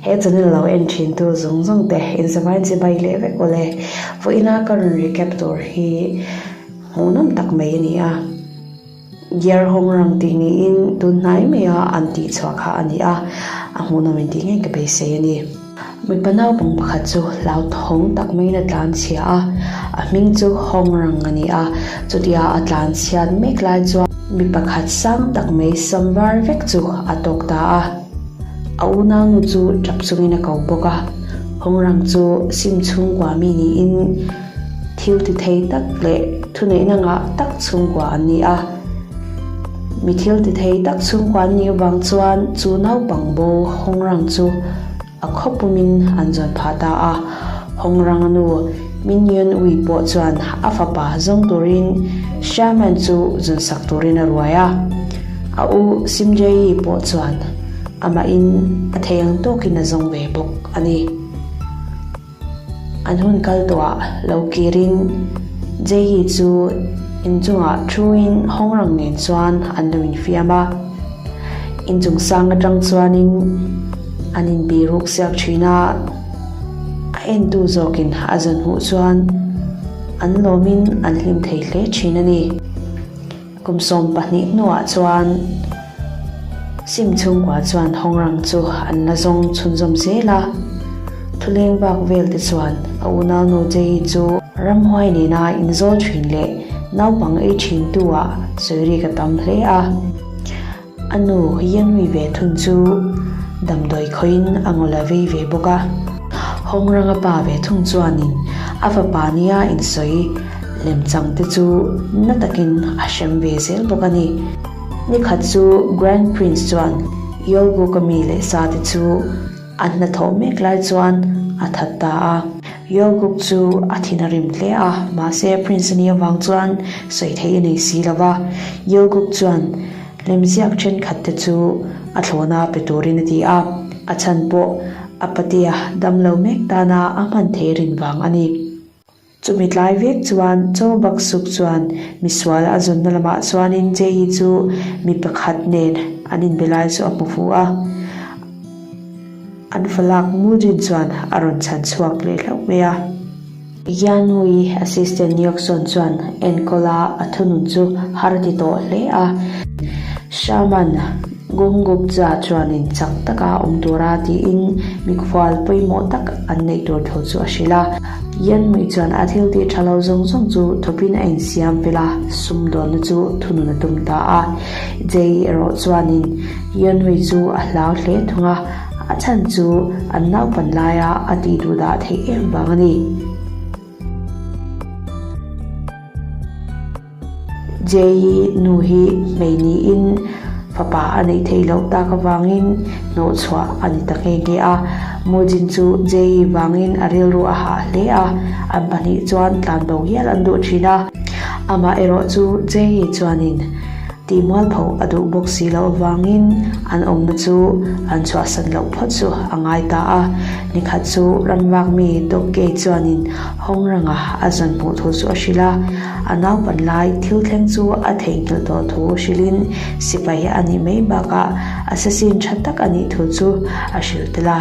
He channel lo en thin tu zawng zawng te in zavaiin chibai leh vek awle. Vawiina ka rawn recap tur hi hmuhnawm tak mai a ni a. Gear hawng rang tih niin tun hnai maia an tih chhuah kha a ni a, a hmuhnawm in tih ngei ka beisei a ni. Mipa naupang pakhat chu hlauthawng tak maiin a tlan chhia a, a hming chu Hawng Rang a ni a. Chutia a tlan chhiat mek lai chuan mi pakhat sang tak mai sam var vek chu a tawk ta a. A unaunu chu tap chungin a ko bawk a. Hawng Rang chu sim chhungkua mi niin thil ti thei tak leh thuneihna ngah tak chhungkua an ni a. Mi thil ti thei tak chhungkua an nih avang chuan chu naupang bo Hawng Rang chu a khaw pumin an zawn phah ta a. Hawng Rang a nu Min Yun Ui pawh chuan a fapa zawng turin Sherman chu zawn sak turin a ruai a. A u Sim Jae-yi pawh chuan amahin a thei ang tawkin a zawng ve bawk a ni. An hun kal tawhah lo kirin Jay-i chu inchungah thuin Hongrang nen chuan an lo infiam a. Inchung sang atang chuanin an inbiruk siak thin a, a entu zawkin a zawn hmuh chuan an lawmin an hlim thei hle thin a ni. Kum 12 hnuah chuan Sim chhungkua chuan Hongrang chu an la zawng chhunzawm zel a. Thuleng bak vel te chuan a unaunu Jay-i chu ramhuai nena inzawl thin leh naupang ei thin tu ah sawi rik a tam hle a. A nu Yanui ve thung chu damdawi khawiin a ngawl a vei ve bawk a. Hongranga pa ve thung chuanin a fapa nia insawi lemchang te chu na takin a hrem ve zel bawk a ni. Nikhat chu Grand Prince chuan Yolguk-a mi leh sa te chu A hnathawh mek lai chuan a that ta a. Yolguk chu a thin a rim hle a, mahse Prince a nih avang chuan sawi theih a nei si lo va. Yolguk chuan lemziak thenkhat te chu a thlawhna pe turin a ti a, a chhan pawh a patea damlo mek tana a hman theih rin vang a ni. Chumi tlai vek chuan Chaw bak suk chuan misual a zawnna lamah chuanin Jay-i chu mi pakhat nen an inbe lai chu a hmu fu a. An falak Mujin chuan a rawn chhan chhuak leh hlauh mai a. Yanui assistant Yokson chuan enkawla a thunun chu har ti tawh hle a. Shaman Gungupja chuanin chak taka awm tura tiin mikhual pawimawh tak an neih tur thu chu a hrilh a. Yanmui chuan a thil tih tha lo zawng zawng chu thawpin a insiam fel a, sumdawnna chu thunun a tum ta a. Jay erawh chuanin Yanmui chu a hlau hle thung a, a chhan chu an naupan laia a tih duh dah theih em vang a ni. Jay-i nu hi hmei niin fapa a neih theih loh tak avangin hnawhchhuah a ni ta nghe nghe a. Mujin chu Jay-i vangin a rilru a hah hle a, an pahnih chuan tlanbo hial an duh thin a. Amah erawh chu Jay-i chuanin Tihmualpho a duh bawk si loh avangin an awmna chu an chhuahsan loh phawt chu a ngai ta a. Nikhat chu ramvak mi Dokkei chuanin Hongranga a zawn hmuh thu chu a hrilh a. A naupan lai thil thleng chu a theihnghilh tawh thu hrilhin sipai a nih mai bakah assassin tha tak a nih thu chu a hrilh tel a.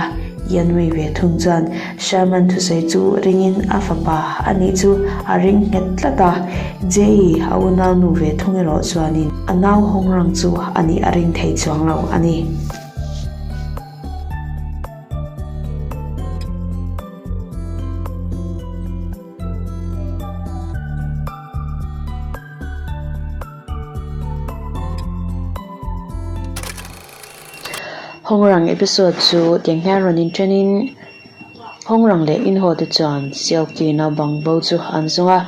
Yanui ve thung chuan Sherman thusawi chu ringin a fapa a nih chu a ring nghet tlat a, Jay-i a unau nu ve thung erawh chuanin a nau hawng rang chu a nih a ring thei chuang lo a ni. Hongrang episode chu tiang hian rawn inṭhenin Hongrang leh Inhaw te chuan Seokki naupang bo chu an zawng a.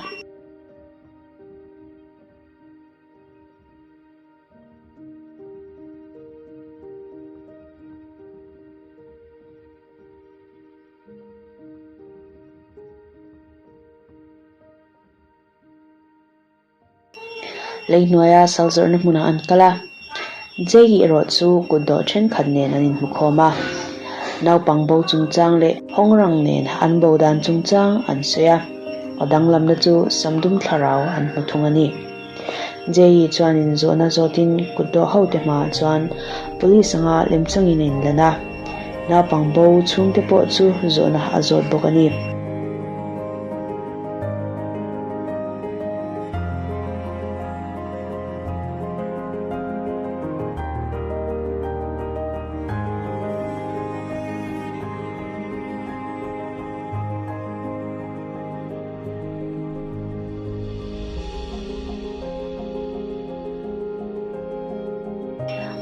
Lei hnuaia sal zawrhna hmunah an kal a, Jay-i erawh chu kutdawh thenkhat nen an inhmukhawm a. Naupang bo chungchang leh Hongrang nen an bo dan chungchang an sawi a, a danglamna chu Samdum thlarau an hmu thung a ni. Jay-i chuan inzawhna zawtin kutdawh hote hmaah chuan police anga lemchangin a inlan a. Naupang bo chhungte pawh chu zawhna a zawt bawk a ni.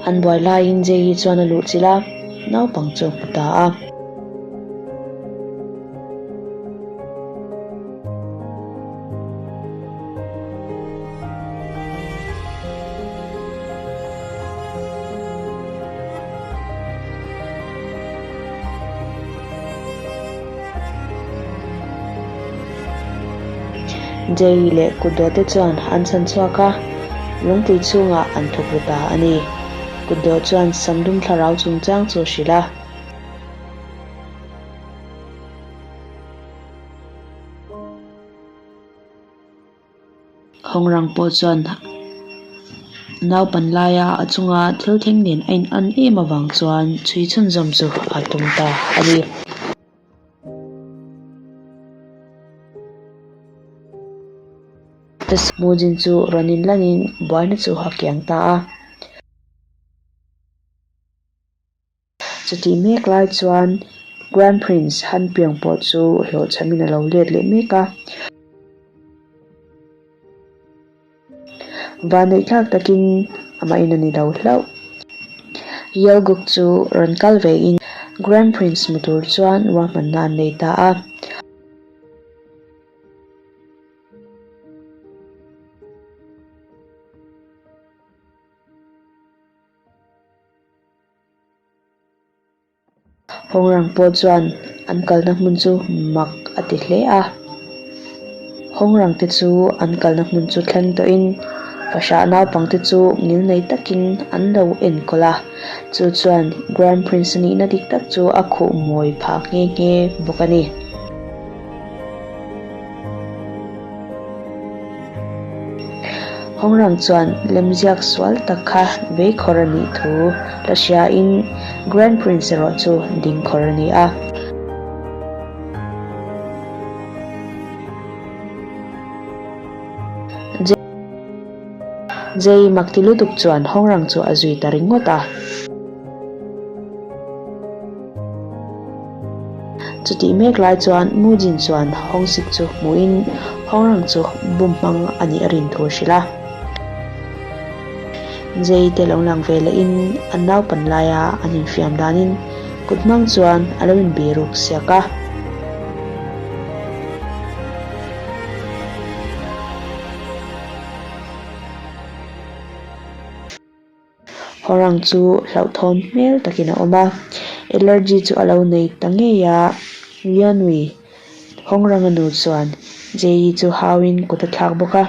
An buai laiin Jay-i chuan a luh chilh a, naupang chu a hmu ta a. Jay leh kutdawh te chuan an chhan chhuak a, lungpui chhungah an thawk ru ta a ni. Kutdawh chuan Samdum thlarau chungchang chu a hrilh a. Hawngrang pawh chuan naupan laia a chunga thil thleng nen a in an em avang chuan chhui chhunzawm chu a tum ta a ni. Mujin chu rawn inlanin buaina chu a kiang ta a. Chutih mek lai chuan Grand Prince Han Piang pawh chu hlawhchhamin a lo let leh mek a. Vaneihthlak takin amahin a ni lo hlauh. Yelguk chu rawn kal vein Grand Prince hmu tur chuan ruahmanna an nei ta a. Hawngrang pawh chuan an kalna hmun chu mak a ti hle a. Hawngrang te chu an kalna hmun chu thleng tawhin fahrah naupang te chu ngilnei takin an lo enkawl a. Chu chuan Grand Prince nihna dik tak chu a khuh mawi phah nghe nghe bawk a ni. Hawngrang chuan lemziak sual tak kha veikhawr a nih thu la hriain Grand Prince erawh chu dingkhawr a ni a. Jay makti lutuk chuan Hawngrang chu a zui ta ringawt a. Chutih mek lai chuan Mujin chuan Hongsik chu hmuhin Hongrang chu bum hmang a nih a rin thu a hrilh a. Jay te lo lang ve lehin an naupan laia an infiam danin kut hmang chuan a lo inbiruk siak a. Horang chu hlauhthawn hmel takin a awm a, allergy chu a lo nei ta ngei a, Rianui Hongranga nu chuan Jay-i chu hauin kut a thlak bawk a.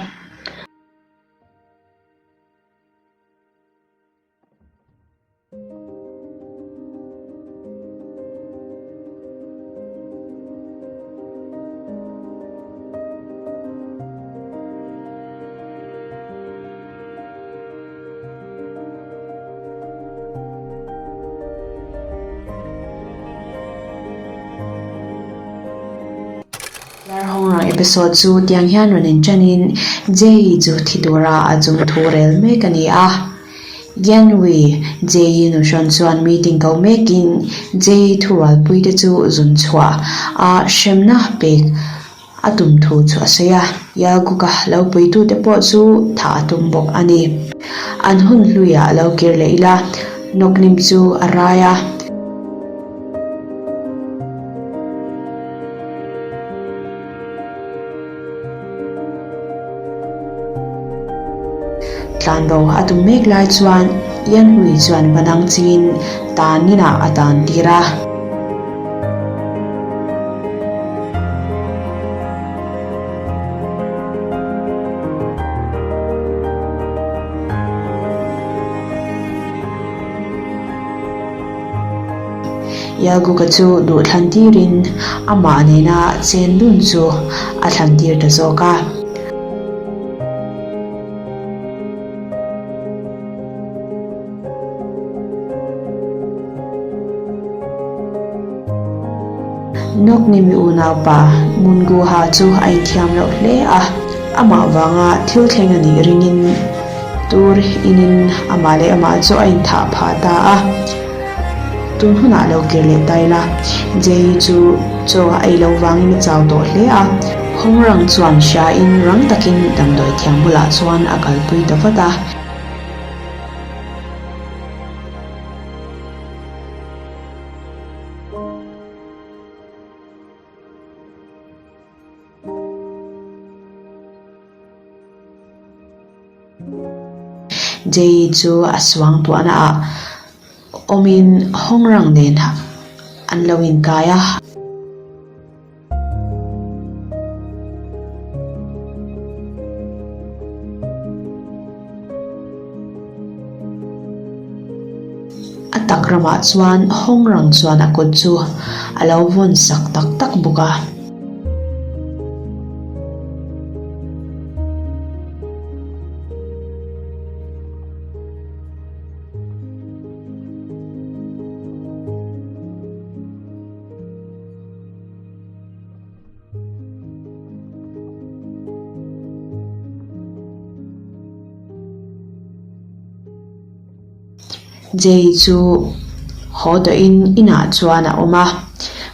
Larhawng episode chu tiang hian rawn inṭanin Jay-i chu thi tura a chung thu rel mek a ni a. Yanwi, Jay-i nuhrawn chuan meeting ko mekin Jay-i thurualpuite chu zun chhuah a hremna pek A tum thu chu a sawi a, Yalguka lo puitute pawh chu thah a tum bawk a ni. An hun hluiah lo kir leh ila, Nawklim chu a rai a. Tlanbo a tum mek lai chuan Yanhui chuan va dang chingin tan inah a tan tir a. Yalguka chu duh thlan tirin amah nena chen dun chu a thlan tir ta zawk a. Noknimi unaupa Munguha chu a inthiam loh hle a, amah vanga thil thleng a nih ringin tur inin amah leh amah chu a inthah phah ta a. Tun hunah lo kir leh ta ila, Jay chu chaw a ei loh vangin a chau tawh hle a. Hongrang chuan hriain rang takin damdawi thiam bulah chuan a kalpui ta vat a. Jay chu a suang tuahna ah awmin Hongrang nen an lo inkai a. A tak ramah chuan Hongrang chuan a kut chu a lo vawn sak tak tak bawk a. Jay chu haw tawhin inah chuan a awm a,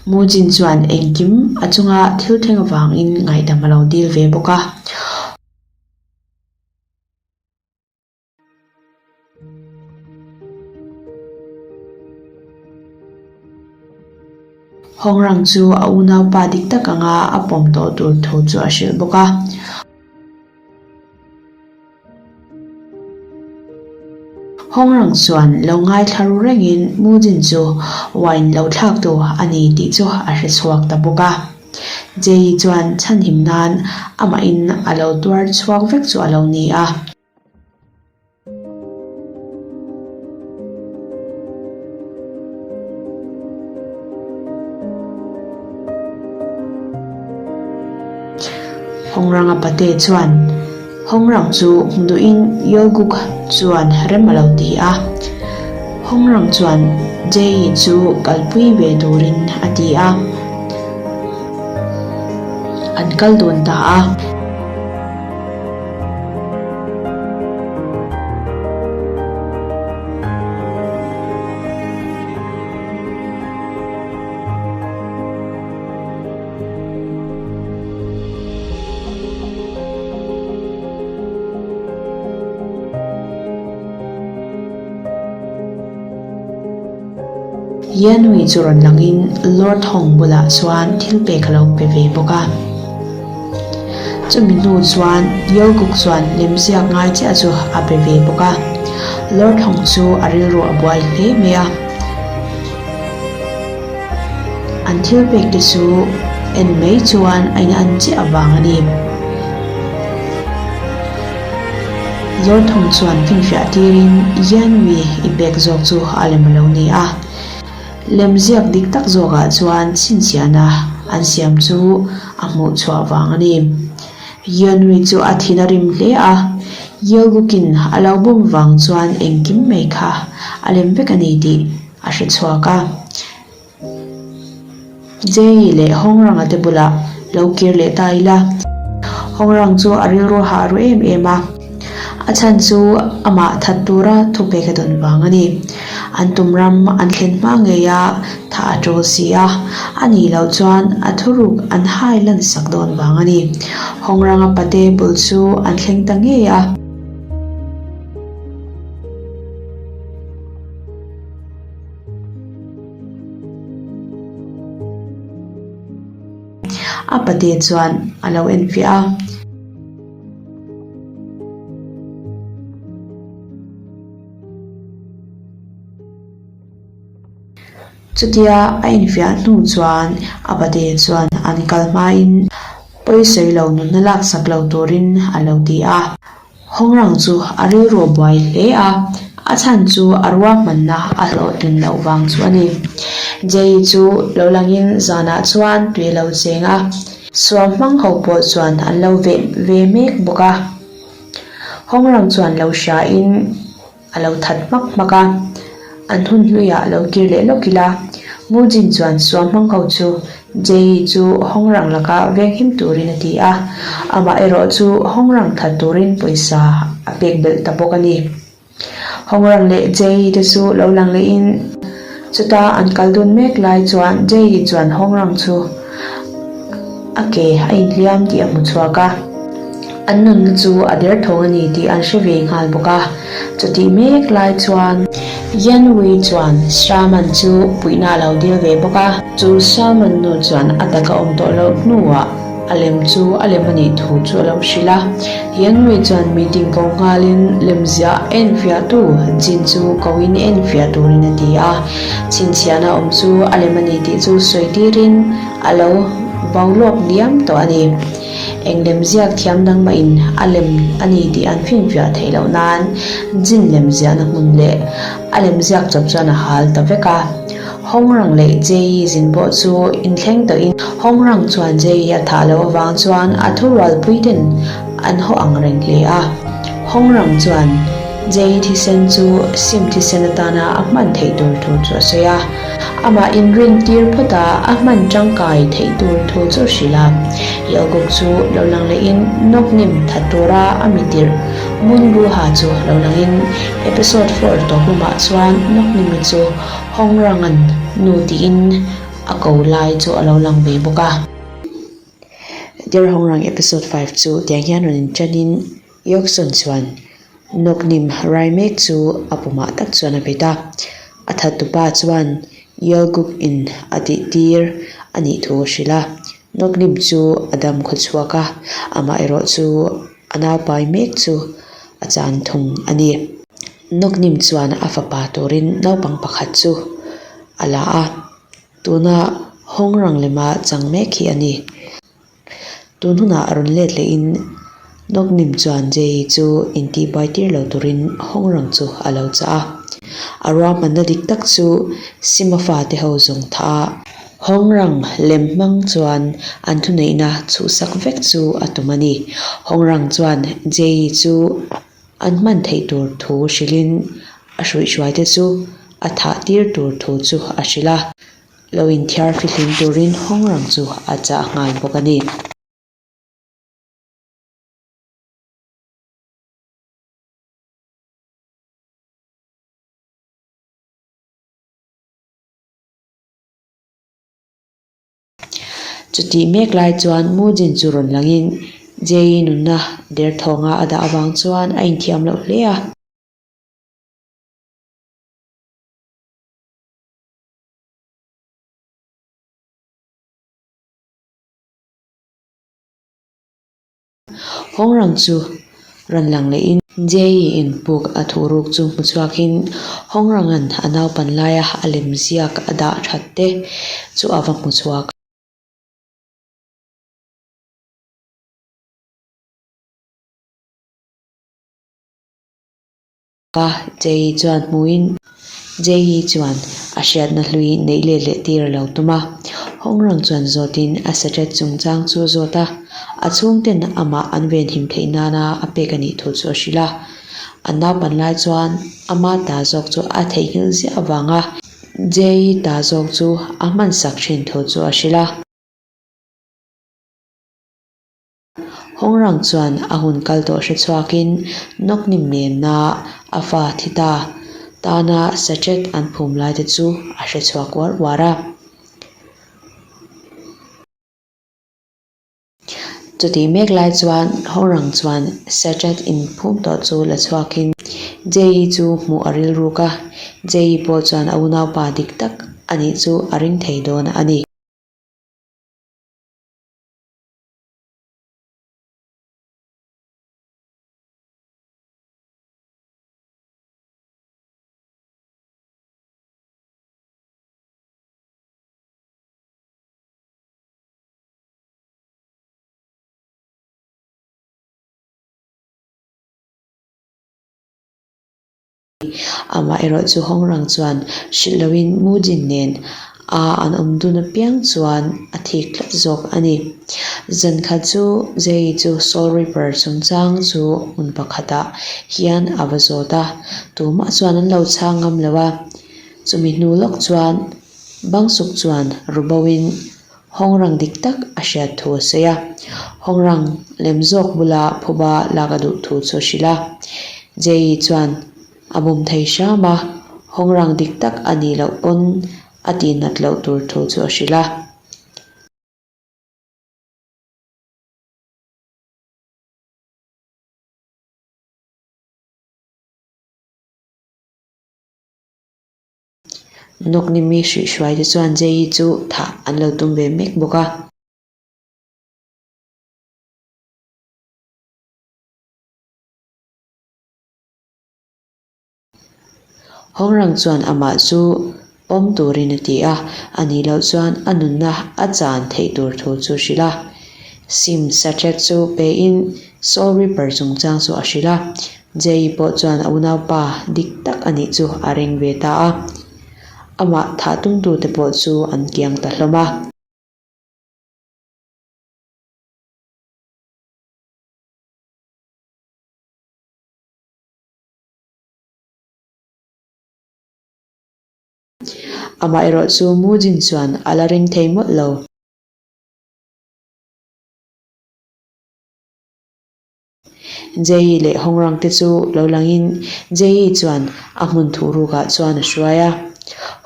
Mujin chuan engkim a chunga thil thleng avangin ngaihdam a lo dil ve bawk a. Hongrang chu a unaupa dik tak anga a pawm tawh tur thu chu a hrilh bawk a. Hongrang chuan lo ngaithla ru rengin Mujin chu wine lo thlak tu a ni tih chu a hre chhuak ta bawk a. Jay chuan chhanhim nan amahin a lo tuar chhuak vek chu a lo ni a. Hongranga pate chuan Hongrang chu hmu duhin Yolguk chuan rem a lo ti a. Hongrang chuan Jae chu kalpui ve turin a ti a. An kal dun ta a. Yanui chu rawn langin Lord Hong bulah chuan thil pek a lo pe ve bawk a. Chumi hnu chuan Yolguk chuan lemziak ngai chiah chu a pe ve bawk a. Lord Hong chu a rilru a buai hle mai a. An thil pek te chu en mai chuan a in an chiah avang a ni. Lord Hong chuan finfiah tirin Yanwi i pek zawk chu a lem a lo ni a. Lemziak dik tak zawkah chuan chhinchhiahna an siam chu a hmuh chhuah vang a ni. Yeonmi chu a thin a rim hle a, Yeogukin a lo bum vang chuan engkim mai kha a lem vek a ni tih a hre chhuak a. Jae leh Hongrang-a te bulah lo kir leh ta ila. Hongrang chu a rilru hah ru em em a. A chhan chu amah that tura thupek a dawn vang a ni. An tum ram an thlen hma ngei a, tha a tul si a, a nih loh chuan a thuruk an hai lan sak dawn vang a ni. Hongranga pate bul chu an thleng ta ngei a. A pate chuan a lo enfiah a. Chutia a infiah hnu chuan a pate chuan an kal hmain pawisawi lo nunna laksak lo turin a lo ti a. Hongrang chu a rilru a buai hle a, a chhan chu a ruahmanna a hlawhtlin loh vang chu a ni. Jay chu lo langin zanah chuan tui a lo cheng a, suam hmang ho pawh chuan an lo veh ve mek bawk a. Hongrang chuan lo hriain a lo that hmak hmak a, an hun hluiah lo kir leh lawk ila. Mujin chuan suamhmang ho chu Jae-yi chu Hongrang laka venghim turin a ti a, amah erawh chu Hongrang that turin pawisa a pek belh ta bawk a ni. Hongrang leh Jae-yi te chu lo lang lehin chuta an kal dun mek lai chuan Jae-yi chuan Hongrang chu a ke a inhliam tih a hmu chhuak a, an nunna chu a derthawng a ni tih an hre ve nghal bawk a. Chutih mek lai chuan Yanwei chuan Shaman chu puihna a lo dil ve bawk a. Chu Shaman nu chuan a taka awm tawh loh hnuah a lem chu a lem a nih thu chu a lo hrilh a. Yanwei chuan meeting ko nghalin lemziah enfiahtu Jin chu koin enfiah turin a ti a. Chhinchhiahna awm chu a lem a ni tih chu sawi tirin a lo bo lawk diam tawh a ni. Eng lem ziak thiam dang mahin a lem a ni tih an finfiah theih loh nan Jin lem ziahna hmun leh a lem ziak chawp chuan a hal ta vek a. Hongrang leh Jei zin pawh chu inthleng tawhin Hongrang chuan Jei a thah loh avang chuan a thurualpui ten an haw ang reng hle a. Hongrang chuan Jei thisen chu sim thisen atana a hman theih tur thu chu a sawi a. Amah inrin tir phawt a, a hman tangkai theih tur thu chu hrilh a. Yelguk chu lo lang lehin Noknim that tura a mi tirh Munguha chu lo langin episode four tawp lamah chuan Noknimi chu Hongrangan nu tiin a ko lai chu a lo lang ve bawk a. Dear Hongrang episode 5 chu tiang hian rawn inṭanin Yokson chuan Noknim rai mek chu a pumah tak chuan a bet a. A thattupa chuan Yelguk in a tih tir a nih thu a hrilh a. Noknim chu a dam khaw chhuak a, amaherawh chu a naupai mek chu a chan thung a ni. Noknim chuan a fapa turin naupang pakhat chu a la a. Tuna Hongrang lema chang mek hi a ni. Tun hunah a rawn let lehin Noknim chuan Jay chu intihbuai tir lo turin Hongrang chu a lo chah a. A ruahmanna dik tak chu Sima fate ho zawng thah a. Hongrang lem hmang chuan an thuneihna chhuhsak vek chu a tum a ni. Hongrang chuan Jay chu an hman theih tur thu hrilhin a hruihhruaite chu a thah tir tur thu chu a hrilh a. Lo inthiar fihlim turin Hongrang chu a chah nghal bawk a ni. Chutih mek lai chuan Mujin chu rawn langin Jay-i nunna derthawnga a dah avang chuan a inthiam loh hle a. Hongrang chu rawn lang lehin Jay-i in puk a thuh ruk chu hmu chhuakin Hongranga'n a naupan laia a lem ziak a dah that te chu a va hmu chhuak. A, Jay-i chuan hmuin Jay-i chuan a hriatna hlui neih let leh tir a lo tum a. Hongrang chuan zawtin a sachet chungchang chu a zawt a, a chhungten amah an venhim theih nana a pek a nih thu chu a hrilh a. An naupan lai chuan ama ta zawk chu a theihnghilh ziah avanga Jay-i ta zawk chu a hmansak thin thu chu a hrilh a. Hongrang chuan a hun kal tawh hre chhuakin Noknim nenna a fa thi ta tana sachet an phum lai te chu a hre chhuak uar uar a. Chutih mek lai chuan Hongrang chuan sachet inphum tawh chu la chhuakin Jay-i chu hmuh a rilruk a, Jay-i pawh chuan a unaupa dik tak a nih chu a ring thei dawn a ni. Amah erawh chu Hongrang chuan hrilh loin Mujin nen a an awm dun apiang chuan a thik tlat zawk a ni. Zan khat chu Jay chu Soul Reaper chungchang chu hmun pakhatah hian a va zawt a, tumah chuan an lo chhang ngam lo a. Chumi hnu lawk chuan. Bangsuk chuan rubo in Hongrang dik tak a hriat thu a sawi a. Hongrang lem zawk bula phuba lak a duh thu chu a hrilh a. Jay chuan a bum thei hram a, Hongrang dik tak a nih loh pawn a tihnat loh tur thu chu a hrilh a. Nawknimi hruihhruai te chuan Jay chu thah an lo tum ve mek bawk a. Hongrang chuan amah chu pawm turin a ti a, a nih loh chuan a nunna a chan theih tur thu chu hrilh a. Sim sachet chu pein Soul Reaper chungchang chu a hrilh a. Jay pawh chuan a unaupa dik tak a nih chu a ring ve ta a. Amah thah tumtute pawh chu an kiang ta hlawm a. Amaherawh chu Mujin chuan a la ring thei mawlh lo. Jay leh Hongrang te chu lo langin Jay chuan a hmun thuh rukah chuan a hruai a.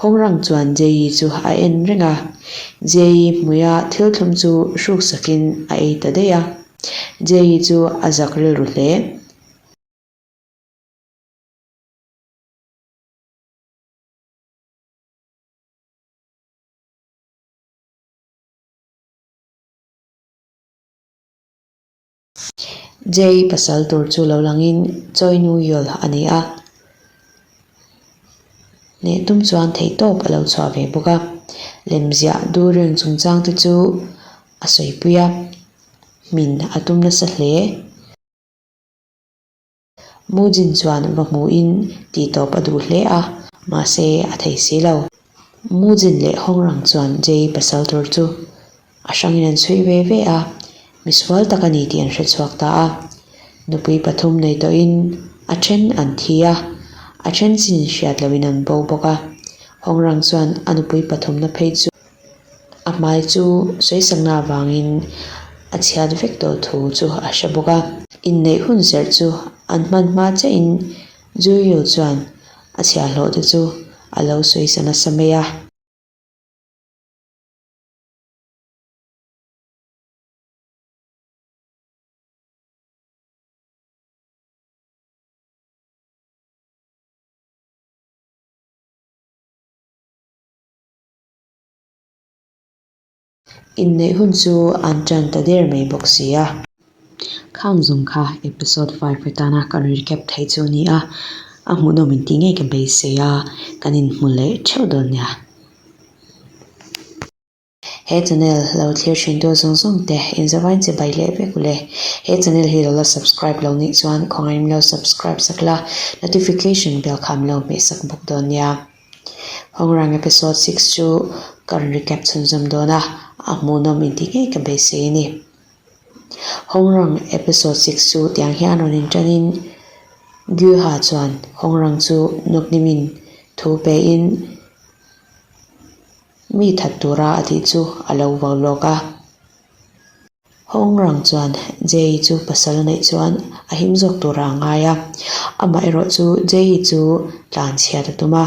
Hongrang chuan Jay chu a en reng a. Jay hmuia thil thlum chu hruk sakin a ei ta daih a. Jay chu a zak rilru hle. Jay pasal tur chu lo langin Choi Nu Yol a ni a, hneh tum chuan theihtawp a lo chhuah ve bawk a. Lemziah Durian chungchang te chu a sawipui a, hmin a tum nasa hle. Mujin chuan va hmuhin tihtawp a duh hle a, mahse a thei si lo. Mujin leh Hongrang chuan Jay pasal tur chu a hrangin an chhui ve ve a, misual tak a ni tih an hre chhuak ta a. Nupui pathum nei tawhin a then an thi a, a then chin hriat lohin an bo bawk a. Hongrang chuan a nupui pathumna phei chu. A hmai chu sawisakna avangin a chhiat vek tawh thu chu a hre bawk a. Inneih hun serh chu an hman hma chiahin Zuiu chuan a chhiahhlawh te chu a lo sawisa nasa mai a. Inneih hun chu an tan ta der mai bawk si a. Khang zawng kha episode 5 atana kan recap thei chu a ni a, a hmuhnawm intih ngei ka beisei a, kan inhmu leh theuh dawn nia. He channel lo thlir thin tu zawng zawng te inzavain che bai leh vek ule. He channel hi lo la subscribe lo nih chuan khawngaih lo subscribe sak la, notification bell kha min lo hmeh sak bawk dawn nia. Hongrang episode 6 chu ka rawn recap chhunzawm dawn a, a hmuhnawm intih ngei ka beisei a ni. Hongrang episode 6 chu tiang hian rawn inṭanin Gyuha chuan Hongrang chu nawknimin thu pein mi that tura a tih chu a lo vau lawk a. Hongrang chuan Jay chu pasal a neih chuan a him zawk tura a ngai a, amah erawh chu Jay chu tlanchhiat a tum a.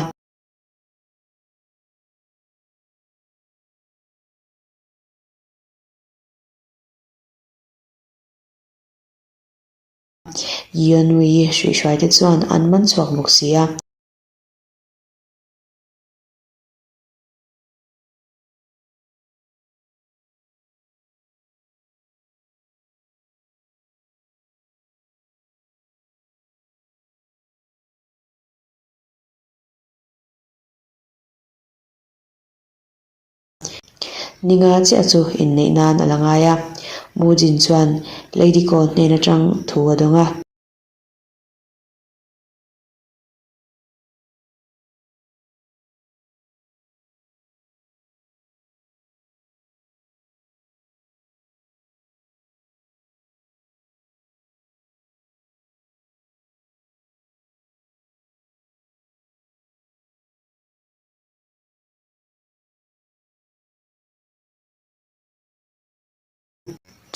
Yeonui hruihhruai te chuan an man chhuak bawk si a. Ninga chiah chu inneih nan a la ngai a, Mujin chuan Lady Cole hnen atang thu a dawng a.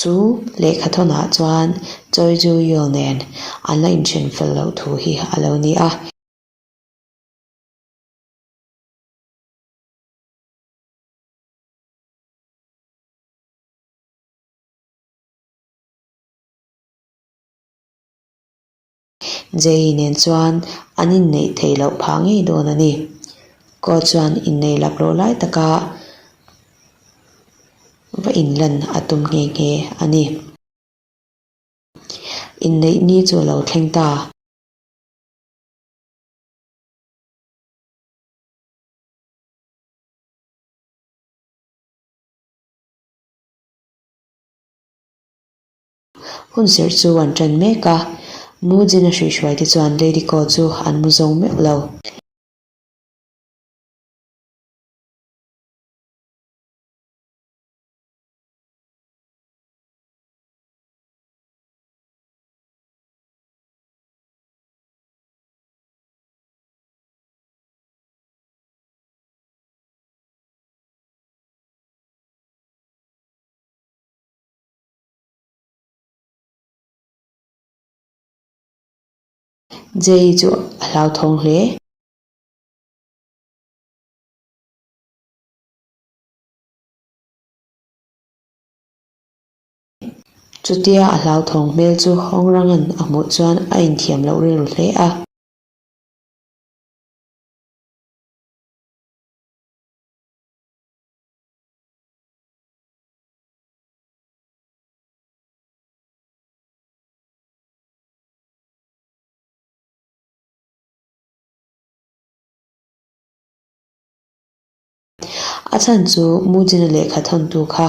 Chu lehkhathawnah chuan Choi Ju Yul nen an la inthen fel loh thu hi a lo ni a. Jay nen chuan an inneih theih loh phah ngei dawn a ni. Ko chuan inneih laklawh lai taka va inlan a tum nghe nghe a ni. Inneih ni chu a lo thleng ta. Hun serh chu an ṭan mek a, Mujin a hruihruai te chuan Lady Ko chu an mu zawng meuh lo. Jay chu a hlauthawng hle. Chutia a hlauthawng hmel chu Hawngranga'n a hmuh chuan a inthiam loh rilru hle a. A chhan chu Mujina lehkha thawntu kha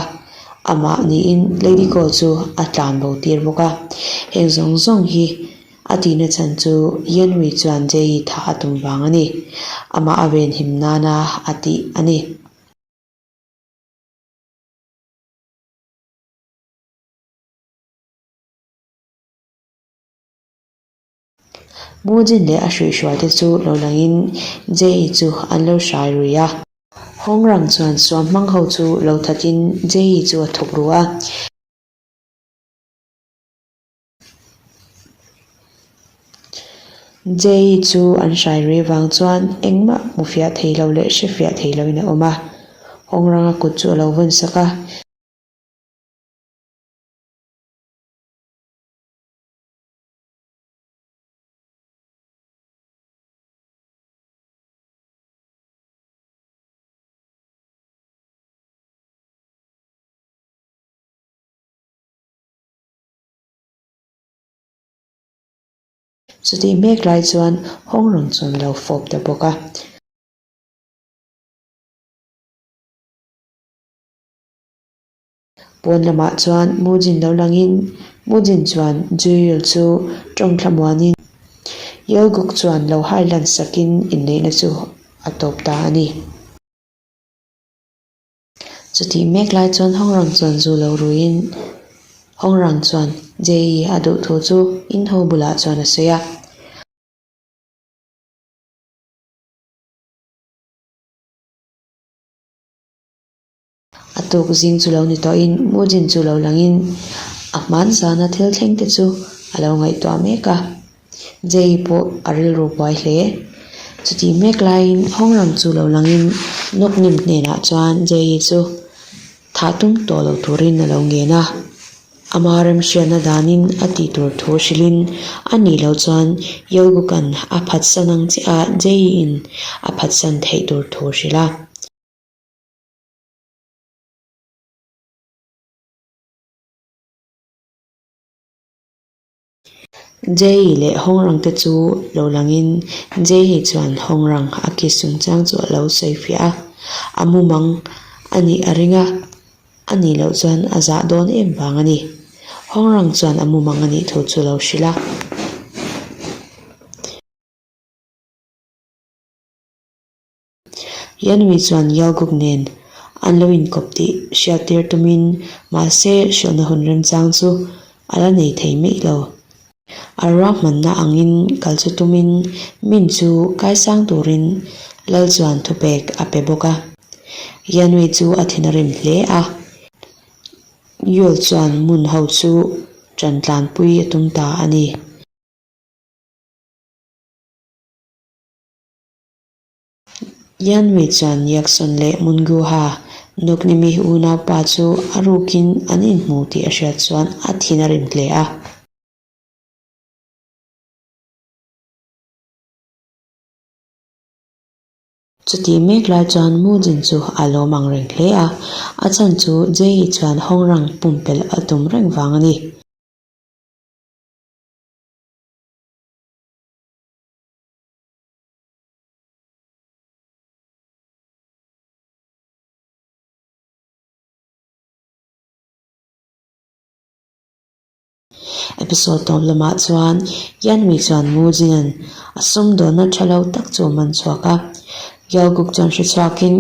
amah niin Lady Ko chu a tlan bo tir bawk a. Heng zawng zawng hi a tihna chhan chu Yenwi chuan Jay-i thah a tum vang a ni. Amah a venhim nana a tih a ni. Mujin leh a hruihruaite chu lo langin Jay chu an lo hrai rui a. Hongrang chuan suam hmang ho chu lo thatin Jay chu a thawk ru a. Jay chu an hrai rui vang chuan engmah hmu fiah thei lo leh hre fiah thei loin a awm a. Hongranga kut chu a lo vawn sak a. Chutih mek lai chuan hawng rawn chuan lo fawp ta bawk a. Pawn lamah chuan Mujin lo langin Mujin chuan Juyul chu tawng thlamuanin Yeolguk chuan lo hai lan sakin inneihna chu a tawp ta a ni. Chutih mek lai chuan Hongrang chuan zu lo ruiin Hongrang chuan Jae-i a duh thu chu Inho bulah chuan a sawi a. A tuk zing chu lo ni tawhin Mujin chu lo langin a hman zana thil thleng te chu a lo ngaihtuah mek a. Jay pawh a rilru buai hle. Chutih mek laiin Hongrang chu lo langin Noknim hnenah chuan Jay chu thah tum tawh lo turin a lo ngen a. Ama remhriatna danin a tih tur thu hrilhin a nih loh chuan Yelguka'n a phatsan ang chiah a Jay-in a phatsan theih tur thu hrilh a. Jay leh Hongrang te chu lo langin Jay chuan Hongrang a kiss chungchang chu a lo sawi fiah a, a mumang a nih a ring a, a nih loh chuan a zah dawn em vang a ni. Hongrang chuan a mumang a nih thu chu a lo hrilh a. Yanwi chuan Yalguk nen an lo inkawp tih hriattir tumin mahse hrilhna hun remchang chu a la nei thei meih lo. A ruahmanna angin kal chu tumin min chu kaisang turin Lal chuan thupek a pe bawk a. Yanwi chu a thin a rim hle a. Yul chuan Moon ho chu ṭan tlanpui a tum ta a ni. Yanwei chuan Yakson leh Munguha Noknimi unaupa chu a rukin an inhmu tih a hriat chuan a thin a rim hle a. Chutih mek lai chuan Mujin chu a lawm ang reng hle a, a chhan chu Jay-i chuan Hongrang pumpelh a tum reng vang a ni. Episode tawp lamah chuan Yanmi chuan Mujin-a'n a sumdawnna tha lo tak chu a man chhuak a, Gyalguk chuan hre chhuakin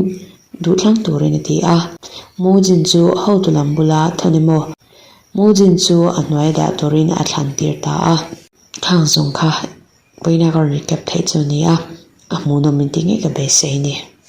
duhthlang turin a ti a. Mujin chu hotu lam bula thawn emaw Mujin chu a hnuai dah turin a thlan tir ta a. Khang zawng kha vawiina ka rawn recap theih chu a ni a, a hmuhnawm min tih ngei ka beisei a ni.